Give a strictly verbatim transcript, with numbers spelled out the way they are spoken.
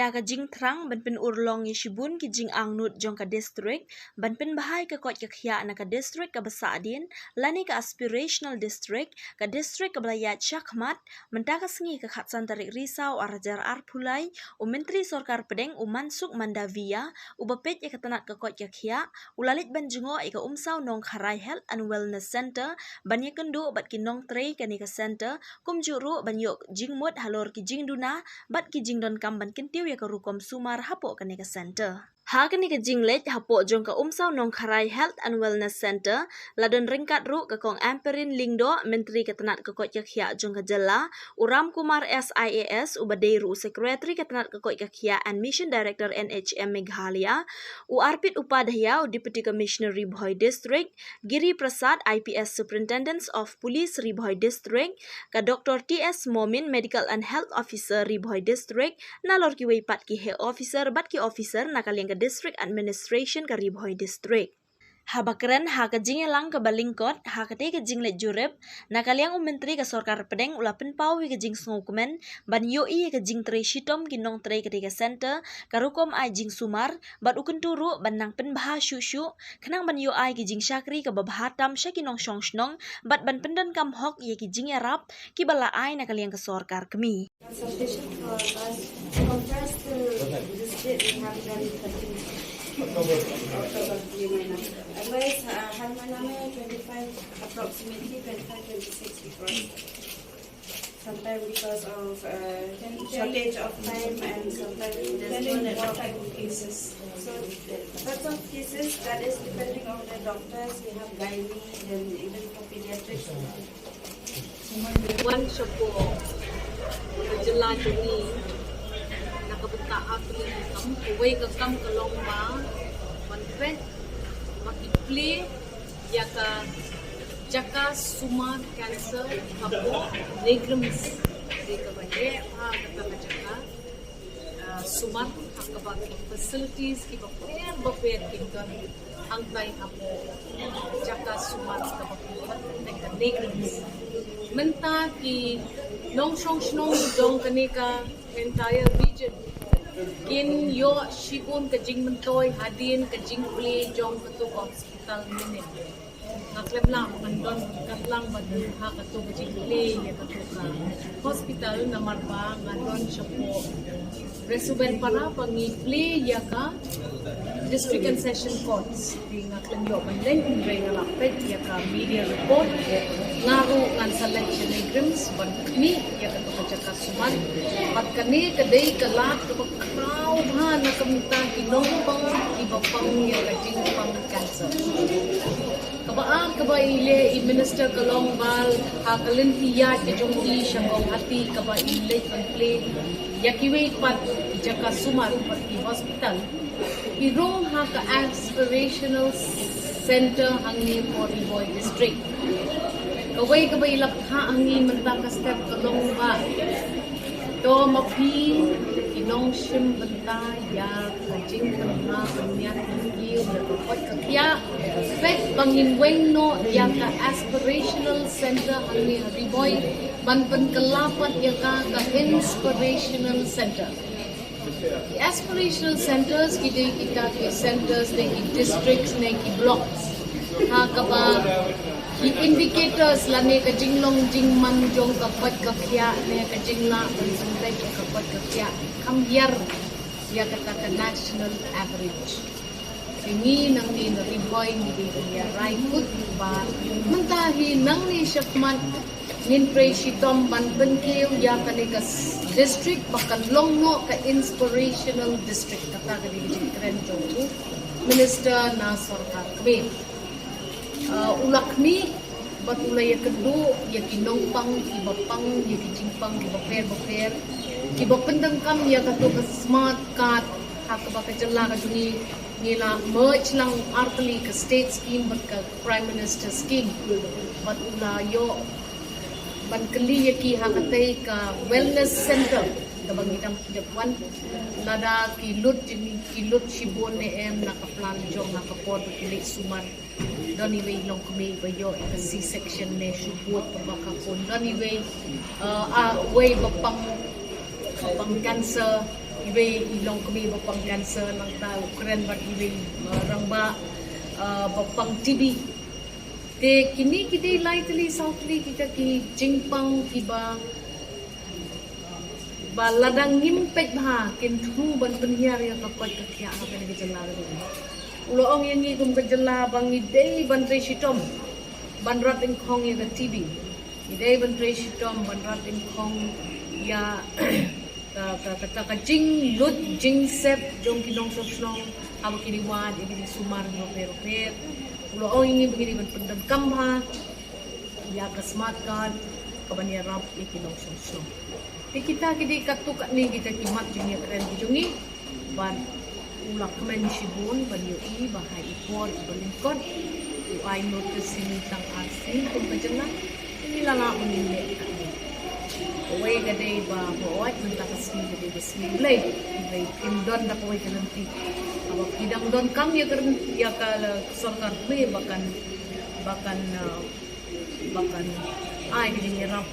Da ka jingthrang ban pynurlong ïa shibun ki jingangnud jong ka district, ban pynbha ïa ka koit ka khiah na ka district kaba sahdien, lane ka aspirational district, ka district kaba la ïaid shakhmat, mynta ka sngi ka khatsan tarik Risaw arhajar arphew lai, u Myntri Sorkar Pdeng u Mansukh Mandaviya, uba peit ïa ka tnat ka koit ka khiah, u la leit ban jngoh ïa ka Umsaw Nongkharai Health and Wellness Center, ban ïakynduh bad ki nongtrei kane ka center, kumjuh ruh ban ïoh jingmut halor ki jingduna bad ki jingdonkam ban kyntiew ïa ka rukom sumar hapoh kane ka center. Ha kane ka jingleit hapoh jong ka Umsaw Nongkharai Health and Wellness Center, la don ryngkat ruh ka Kong Ampareen Lyngdoh, Myntri ka tnat ka koit ka khiah jong ka jylla, u Ramkumar S I A S, uba dei ruh u Secretary ka tnat ka koit ka khiah and Mission Director N H M Meghalaya, u Arpit Upadhyay, u Deputy Commissioner Ri Bhoi District, Giri Prasad, I P S Superintendent of Police Ri Bhoi District, ka Doctor T S Momin, Medical and Health Officer Ri Bhoi District, nalor kiwei pat ki heh officer bad ki officer na ka liang ka District Administration ka Ri Bhoi District. Haba kren ha ka jingïalang kaba lyngkot ha katei ka jingleit jurip, na ka liang u Myntri ka Sorkar Pdeng u la pynpaw ïa ka jingsngewkmen ban ïohi ïa ka jingtrei shitom ki nongtrei katei ka center, ka rukom ai jingsumar, bad u kyntu ruh ban nang pynbha shuh shuh, khnang ban ïoh ai ki jingshakri kaba bha tam sha ki nongshong shnong, bad ban pyndonkam hok ïa ki jingïarap kiba la ai na ka liang ka sorkar kmie. Sufficient for us. Compared to this date, we have done thirteen. October, October, three months. Otherwise, uh, har mahina mein twenty-five, approximately twenty-five, twenty-six we cross. Sometimes because of, uh, shortage of time and sometimes there's no network. Cases. So, lots of cases, that is depending on the doctors. We have gynae, then even for pediatrics. Wan shapoh ka jylla jong ngi na ka bynta ha kawei ka kam, kawei ka kam ka long ba wan peit ba ki plie ïa ka jaka sumar cancer hapoh NEIGRIHMS. Dei kaba heh ha kata ka jaka, ah, sumar ha kaba ki facilities kiba pher ba pher ki don hangtai hapoh jaka sumar kaba ki don ha NEIGRIHMS. Mynta ki nongshong shnong jong kane ka entire region kin ïoh shibun ka jingmyntoi hadien ka jingplie jong kato ka hospital mynnin. Nga khlem lah ban don katlang ban ha kato ka jingplie ïa kato ka hospital namar ba nga don shapoh Resuben Para ba ngi plie ïa ka District and Session Courts. Te nga khlem ïoh ban leit, hynrei nga la peit ïa ka media report. Nga ruh ngan sa leit sha NEIGRIHMS ban khmih ïa kato ka jaka sumar. Bad kane ka dei ka lad kaba khraw bha na ka bynta ki nongpang kiba pang ïa ka jingpang cancer. Kaba ar kaba i leh i minister ka long ba ha ka lynti ïaid ka jong i sha Guwahati kaba i leit ban plie ïa kiwei pat ki jaka sumar bad ki hospital. I rung ha ka aspirational center hangne hapoh Ri Bhoi District. Kawei kaba i la phah ha ngi mynta ka step ka long ba to ma phi ki nongshim bynta ïa ka jingpynbha pynïaid pynkiew ïa ka koit ka khiah. Peit ba ngin weng noh ïa ka aspirational center hangne ha Ri Bhoi ban pynkylla pat ïa ka ka inspirational center. Ki aspirational centers ki dei kita ki centers ne ki districts ne ki blocks ha kaba ki indicators lane ka jinglong jingman jong ka koit ka khiah ne ka jinglah ban pynbeit ïa ka koit ka khiah kham hiar ïa kata ka national average. Te ngi nangne na Ri Bhoi ngi dei ban ïa rai kut ba mynta hi nangne shakhmat ngin trei shitom ban pynkiew ïa kane ka s-, district ba kan long noh ka inspirational district, kata ka dei ka jingkren jong u minister na sorkar kmie. Uh, u la khmih bad u la ïakynduh ïa ki nongpang kiba pang ïa ki jingpang kiba pher ba pher, kiba pyndonkam ïa kato ka smart card ha kaba ka jylla ka jong ngi ngi la merge lang artylli ka state scheme bad ka Prime Minister scheme. Bad u la ïoh ban kylli ïa ki ha katei ka wellness center kaba ngi dang dep wan, lada ki lut, ki lut shibun ne em na ka plan jong, ha ka por ba ki leit sumar. Don iwei i longkmie ba ïoh ïa ka C-section ne shu bud ba ka khun. Don iwei, uh, ah, wei ba pang, ba pang cancer. Iwei i longkmie ba pang cancer, nangta u kren bad iwei, uh, rangbah, uh, ba pang T B. Te kine ki dei lai tylli saw tylli kita ki jingpang kiba, ba lada ngim peit bha kin thmu ban pynhiar ïa ka koit ka khiah ha kane ka jylla ka jong ngi. U la ong ïa ngi kum ka jylla ba ngi dei ban trei shitom ban rat dyngkhong ïa ka T B. Ngi dei ban trei shitom ban rat dyngkhong ïa ka, ka, ka, ka, ka jinglut jingsep jong ki nongshong shnong haba ki dei wad ïa ki dei sumar ruh ruh ruh. U la ong ïa ngi ba ngi dei ban pyndonkam bha ïa ka smart card kaban ïarap ïa ki nongshong shnong. Te kita ki dei katto katne kita ki mat jingïakren ki jong ngi. Bad u la kmen shibun ban ïohi ba ha i por iba lyngkot u ai notice ïa ngi tang ar sngi kum ka jylla. Te ngi la lah ban ïaleh katne. Kawei ka dei ba hooid mynta ka sngi ka dei ka sngi Blei. Blei kim don da kawei ka lynti. Haba ki dang donkam ïa ka lynti ïa ka sorkar Blei ba kan, ba kan, uh, ba kan ai ka jingïarap